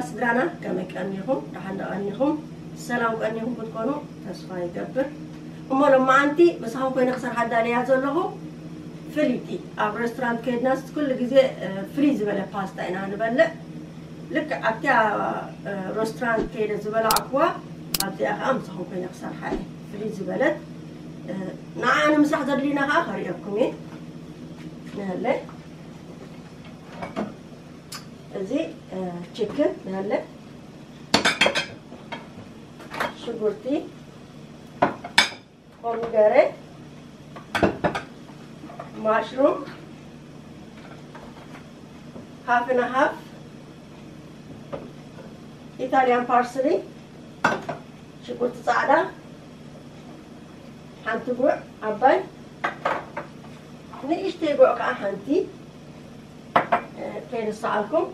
ስድራና ከመይ ቀኒኹም? ደሓን ዶ ቀኒኹም? ሰላም ቀኒኹም ክትኮኑ ተስፋ ይገብር። እሞ ሎማዓንቲ ምሳኹም ኮይነ ክሰርሓ ዳልያ ዘለኹ ፍልይቲ። ኣብ ሬስቶራንት ከይድናስ ኩሉ ግዜ፣ እ፣ ፍልይ ዝበለ ፓስታ ኢና ንበልዕ። ልክዕ ኣብቲያ፣ እ፣ ሬስቶራንት ከይደ ዝበላዕኩዋ ኣብዚኣ ከዓ ምሳኹም ኮይነ ክሰርሓ እየ። ፍልይ ዝበለት፣ እ፣ ንዓ ንምስራሕ ዘድልዩና ከዓ ከርእየኩም እየ። ንህለ እዚ፣ እ፣ ችክን ንህለ ሽጉርቲ፣ ኮሚደረ፣ ማሽሩም፣ ሃፍና ሃፍ፣ ኢታሊያን ፓርስሊ፣ ሽጉርቲ ጻዕዳ፣ ሓንቲ ጉዕ ዓባይ፣ ንእሽተይ ጉዕ ከዓ ሓንቲ፣ እ፣ ከይርስዓልኩም።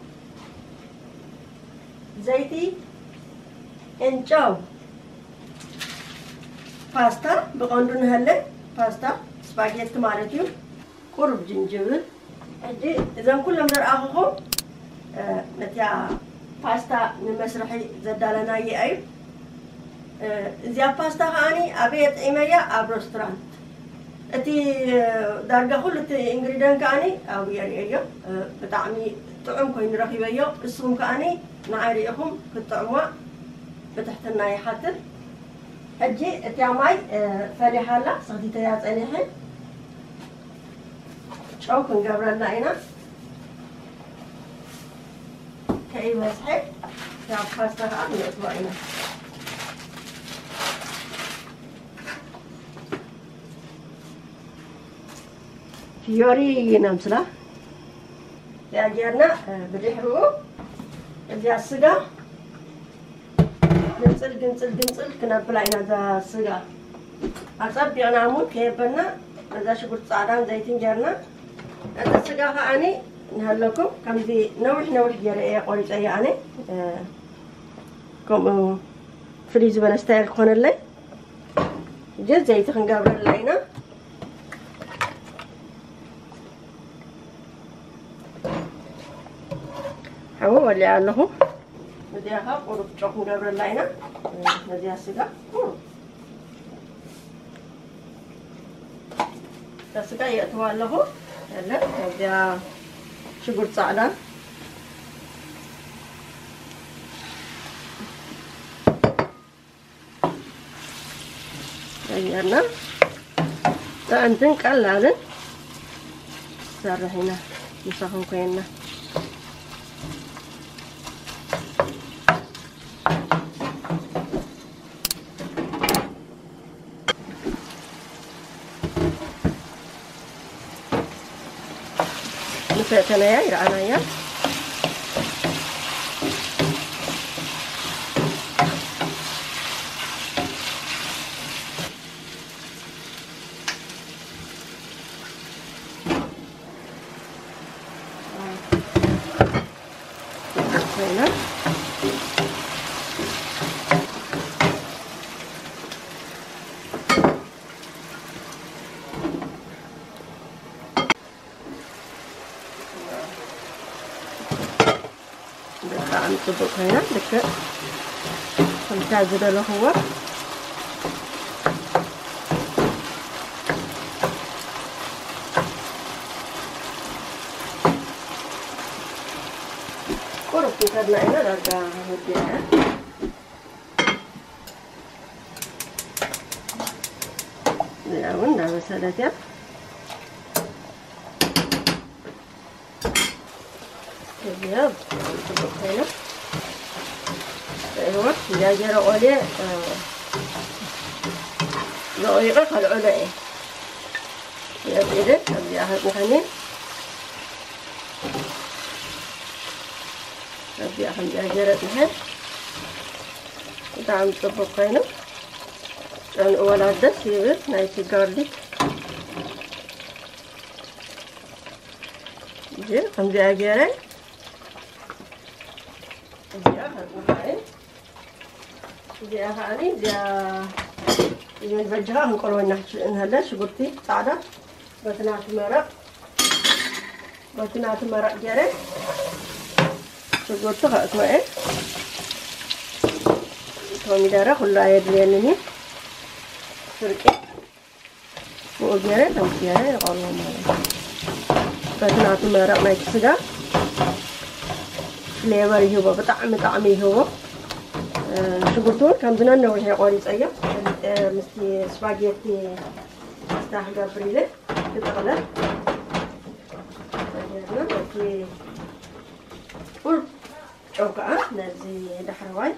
ዘይቲ፣ እንጨው፣ ፓስታ ብቐንዱ ንሀለ፣ ፓስታ ስፓጌቲ ማለት እዩ። ቁሩብ ጅንጅብል። ሕጂ እዘን ኩሎም ዘርኣኹኹም፣ እ፣ ነቲያ ፓስታ ንመስርሒ ዘዳለናየ እዩ። እ፣ እዚኣ ፓስታ ከዓኒ ኣበየ ጥዒመያ? ኣብ ሬስቶራንት። እቲ፣ እ፣ ዳርጋ ኩሉ እቲ ኢንግሪደንት ከዓኒ ኣብኡ የርእየዮ። እ፣ ብጣዕሚ ጥዑም ኮይኑ ረኺበዮ። እስኹም ከዓኒ ንዓይ ርኢኹም ክትጥዕሙዋ ብትሕትና ይሓትት። ሕጂ እቲያ ማይ፣ እ፣ ፈሊሓ ኣላ፣ ሰኽቲተያ ጸኒሐ። ጨው ክንገብረላ ኢና። ከይበዝሐ ናብ ፓስታ ከዓ ክነእትዋ ኢና። ፊዮሪ ነምስላ እዚኣ ጌርና፣ እ፣ ብድሕሪኡ እዚኣ ስጋ ግንጽል፣ ግንጽል፣ ግንጽል ክነብላ ኢና። እዛ ስጋ ኣጸቢቕና ሙት ከየበልና፣ እዛ ሽጉርቲ ጻዕዳን ዘይትን ጌርና፣ እዛ ስጋ ከዓኒ ንሃለኩም ከምዚ ነዊሕ ነዊሕ ጌረ እየ ቆሪጸያ ኣነ። እ፣ ከምኡ ፍልይ ዝበለ ስታይል ክኾነለይ። ሕጂ ዘይቲ ክንገብረላ ኢና። ሓዊ ወሊዐ ኣለኹ። እዚኣ ኸዓ ቁሩብ ጨው ክንገብረላ ኢና። ነዚኣ ስጋ ቁሩብ ስጋ የእትዋ ኣለኹ። ያለ እዚኣ ሽጉርቲ ጻዕዳ ቀየርና። ጥዕምትን ቀላልን ሰርሕ ኢና ምሳኹም ኮይና። ንፈተነያ ይረኣናያ። ኮይና ብጣዕሚ ጽቡቕ ኮይና፣ ልክዕ ከምታ ዝደለኽዎ። ቁሩብ እንከድና ኢና ዳርጋ ወዲኣ። እዚኣ እውን እንዳበሰለት እያ። እዚኣ ብጣዕሚ ጽቡቕ ኮይና። እዋ፣ እዚኣ ገይረ ቆልየ፣ እ፣ ዘቑሪቐ ከልዕሎ እየ። የብኢለ፣ እዚኣ ከጽንሐኒ። እዚኣ ከምዚኣ ገይረ ጽንሐ። ብጣዕሚ ጽቡቕ ኮይኑ። ጨንኡ ወላ ደስ ይብል ናይቲ ጋርሊክ። እዚ ከምዚኣ ገይረ እዚኣ ከጥንሓ እየ። እዚኣ ከዓኒ እዚኣ ይበል በጃኻ ክንቆልወና ንሃለ ሽጉርቲ ጻዕዳ በቲ ናቱ መረቕ፣ በቲ ናቱ መረቕ ገይረ ሽጉርቲ ከእትዎ እየ። ኮሚደረ ኩሉ ኣየድልየንን እዩ። ፍርቂ ብኡ ገይረ ከምዚ ገይረ ይቐርቦ ማለት እዩ። በቲ ናቱ መረቕ ናይቲ ስጋ ፍሌቨር ይህቦ፣ ብጣዕሚ ጣዕሚ ይህቦ። እ፣ ሽጉርቲ እውን ከምዚ ነነዊሕ እየ ቆሪፀዮ። እ፣ ምስቲ ስፓጌቲ ስታ ክገብር ኢለ ክጥቕለል። ጌርና እቲ ቁሩብ ጨው ከዓ ነዚ ዳሕረዋይ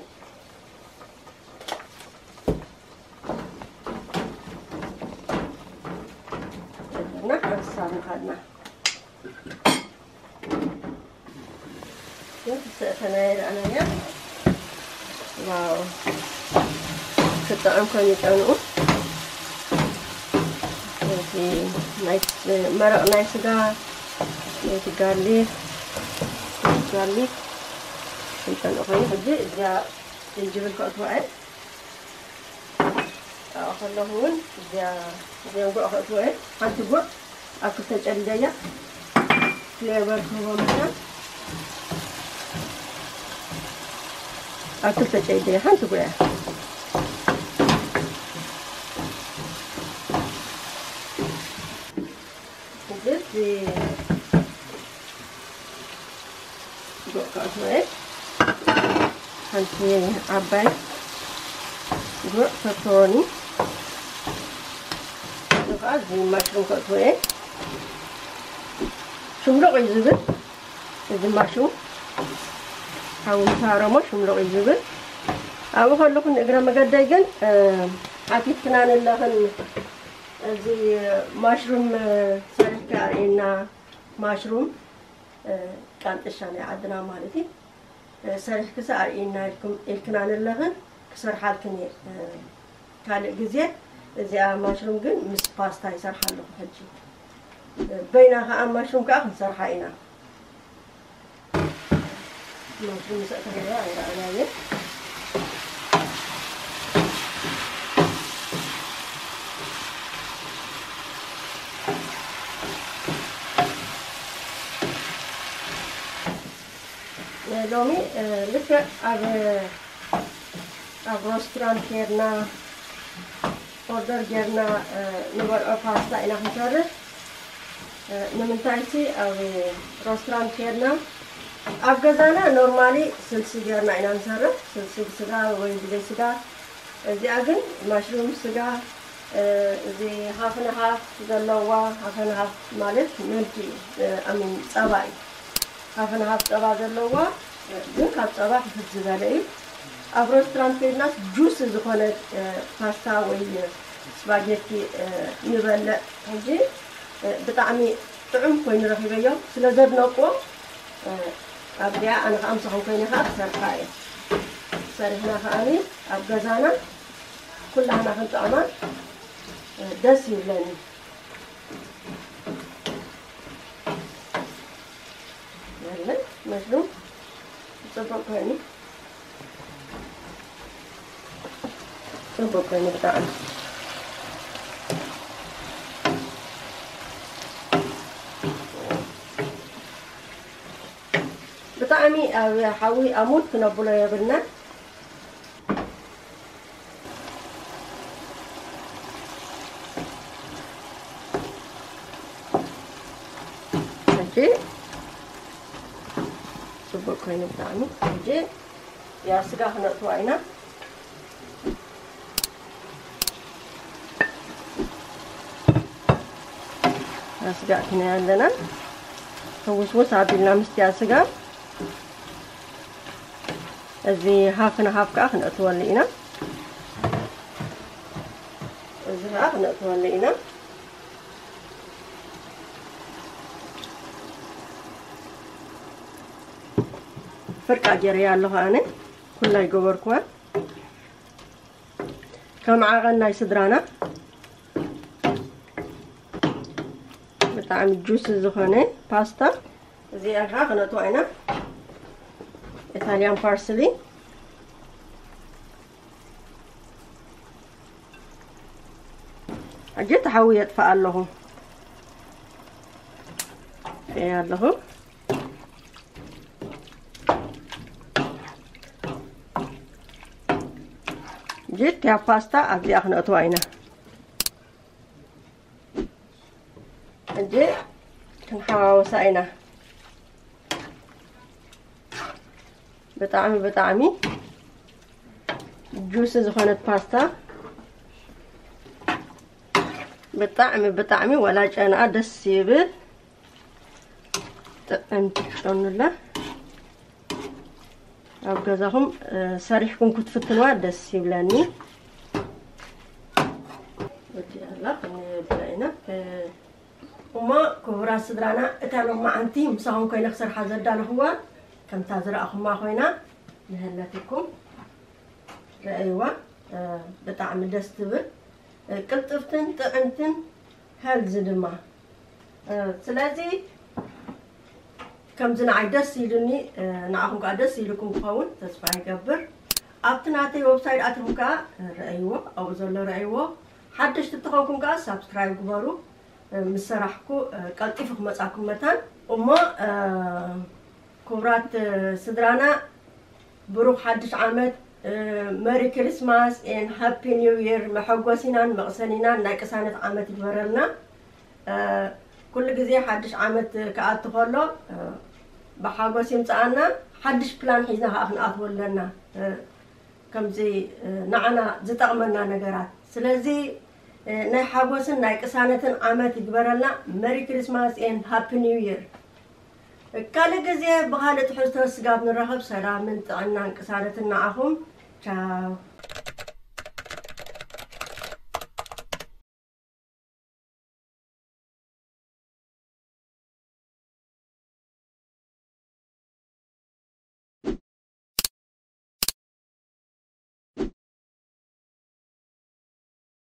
ጀመርና ሓንሳብ ንኸድና። ግን ትስእተና ይረኣናያ። ዋው፣ ክጥዕም ከም ይጨንኡ። እዚ ናይ መረቕ ናይ ስጋ፣ ነቲ ጋርሊክ፣ ጋርሊክ ክንጨንኦ ኮይኑ፣ ሕጂ እዚኣ ጅንጅብል ከእትዋ እየ። ኣብኡ ከለኹ እውን እዚኣ፣ እዚኦም ጉዕ ከእትዎ እየ። ሓንቲ ጉዕ ኣብ ክልተ ጨዲደያ፣ ፍሌቨር ክህቦ መታን ኣብ ክልተ ጨዲደያ፣ ሓንቲ ጉዕ እያ። እዚ ጉዕ ከእትዎ እየ። ሓንቲ ዓባይ ጉዕ ፐፐሮኒ። እዚ ከዓ እዚ ማሽሩም ከእትዎ እየ። ሽምሉቕ እዩ ዝብል። እዚ ማሽሩም ሓዊ ምስ ሃረሞ ሽምሉቕ እዩ ዝብል። ኣብኡ ከለኹ ንእግረ መገደይ ግን፣ እ፣ ሓቲትክና ንለኽን እዚ ማሽሩም፣ እ፣ ሰሪሕካ ኣርእየና። ማሽሩም፣ እ፣ ቃንጥሻ ናይ ዓድና ማለት እዩ። እ፣ ሰሪሕክስ ኣርእየና ኢልኩም፣ ኢልክና ንለኽን ክሰርሓልክን እየ፣ እ፣ ካልእ ግዜ። እዚኣ ማሽሩም ግን ምስ ፓስታ ይሰርሓ ኣለኹ ሕጂ። እ፣ በይና ከዓ ማሽሩም ከዓ ክንሰርሓ ኢና። ማሽሩም ምስ ኣእተናዮ ኣይረኣናዮን። ሎሚ፣ እ፣ ልክዕ ኣብ፣ ኣብ ሮስትራንት ጌርና ኦርደር ጌርና፣ እ፣ ንበልዖ ፓስታ ኢና ክንሰርሕ። እ፣ ንምንታይሲ ኣብ ሮስትራንት ጌርና፣ ኣብ ገዛና ኖርማሊ ስልሲ ጌርና ኢና ንሰርሕ። ስልሲ ብስጋ ወይ ብዘይ ስጋ። እዚኣ ግን ማሽሩም ስጋ፣ እ፣ እዚ ሃፍንሃፍ ዘለዋ፣ ሃፍንሃፍ ማለት ምልኪ እዩ፣ እ፣ ኣሚን ጸባ እዩ። ሃፍንሃፍ ጸባ ዘለዋ፣ ግን ካብ ጸባ ፍፍት ዝበለ እዩ። ኣብ ሬስቶራንት ከይድናስ ጁስ ዝኾነ፣ እ፣ ፓስታ ወይ ስፓጌቲ፣ እ፣ ንበልዕ። ሕጂ፣ እ፣ ብጣዕሚ ጥዑም ኮይኑ ረኺበዮ። ስለ ዘድነቅዎ፣ እ፣ ኣብዚኣ ኣነ ከዓ ምሳኹም ኮይነ ከዓ ክሰርሓ እየ። ሰሪሕና ከዓኒ ኣብ ገዛና ኩላህና ክንጥዕማ፣ እ፣ ደስ ይብለኒ። ያለ መሽሩም ጽቡቅ ኮይኑ፣ ጽቡቅ ኮይኑ ብጣዕሚ። ብጣዕሚ ኣብ ሓዊ ኣሙድ ክነብሎ የብልና። ሕጂ ጽቡቅ ኮይኑ ብጣዕሚ። ሕጂ ያ ስጋ ክነእትዋ ኢና። ያ ስጋ ኣእቲናያ ኣለና። ሕውስውስ ኣቢልና ምስቲ ያ ስጋ እዚ ሃፍ ንሃፍ ከዓ ክነእትወሉ ኢና። እዚ ከዓ ክነእትወሉ ኢና። ፍርቃ ገይረያ ኣለኹ ኣነ። ኩላ ይገበርኩዋ። ከም ዓቐን ናይ ስድራና ብጣዕሚ ጁሲ ዝኾነ ፓስታ። እዚኣ ከዓ ክነእትዋ ኢና። ኢታልያን ፓርስሊ። ሕጂ እቲ ሓዊ የጥፍእ ኣለኹ። እየ ኣለኹ። ጅት ያ ፓስታ ኣብዚኣ ክነእትዋ ኢና። እጂ ክንሓዋወሳ ኢና። ብጣዕሚ ብጣዕሚ ጁስ ዝኾነት ፓስታ፣ ብጣዕሚ ብጣዕሚ ወላ ጨንኣ ደስ ይብል። ጥዕምቲ ጨኑላ። ኣብ ገዛኹም ሰሪሕኩም ክትፍትንዋ ደስ ይብለኒ። ወዲ ኣላ ክንብላ ኢና። እሞ ክቡራት ስድራና፣ እታ ሎማዓንቲ ምሳኹም ኮይነ ክሰርሓ ዘዳለኽዋ ከምታ ዝረኣኹማ ኮይና ንህለትኩም ረኣይዋ። ብጣዕሚ ደስ ትብል፣ ቅልጥፍትን ጥዕምትን፣ ሄልዚ ድማ። ስለዚ ከምዚ ንዓይ ደስ ኢሉኒ፣ ንዓኹም ከዓ ደስ ኢሉኩም ክኸውን ተስፋ ይገብር። ኣብቲ ናተይ ዌብሳይት ኣትኹም ከዓ ረኣይዎ፣ ኣብኡ ዘሎ ረኣይዎ። ሓደሽቲ ትኾንኩም ከዓ ሳብስክራይብ ግበሩ። ምስ ሰራሕኩ ቀልጢፉ ክመፃኩም መታን። እሞ ክቡራት ስድራና፣ ብሩኽ ሓድሽ ዓመት፣ መሪ ክሪስማስ ኤን ሃፒ ኒው ይር። መሐጎሲናን መቕሰኒናን ናይ ቅሳነት ዓመት ይግበረልና። ኩሉ ግዜ ሓድሽ ዓመት ክኣቱ ከሎ ብሓጎስ ይምፅኣና። ሓድሽ ፕላን ሒዝና ከዓ ክንኣትዎ ኣለና። ከምዚ ንዓና ዝጠቕመና ነገራት። ስለዚ ናይ ሓጎስን ናይ ቅሳነትን ዓመት ይግበረልና። መሪ ክሪስማስ ኤን ሃፒ ኒው ይር። ካልእ ግዜ ብኻልእ ትሕዝቶ ስጋብ ንራኸብ፣ ሰላምን ጥዕናን ቅሳነትን ንዓኹም። ቻው።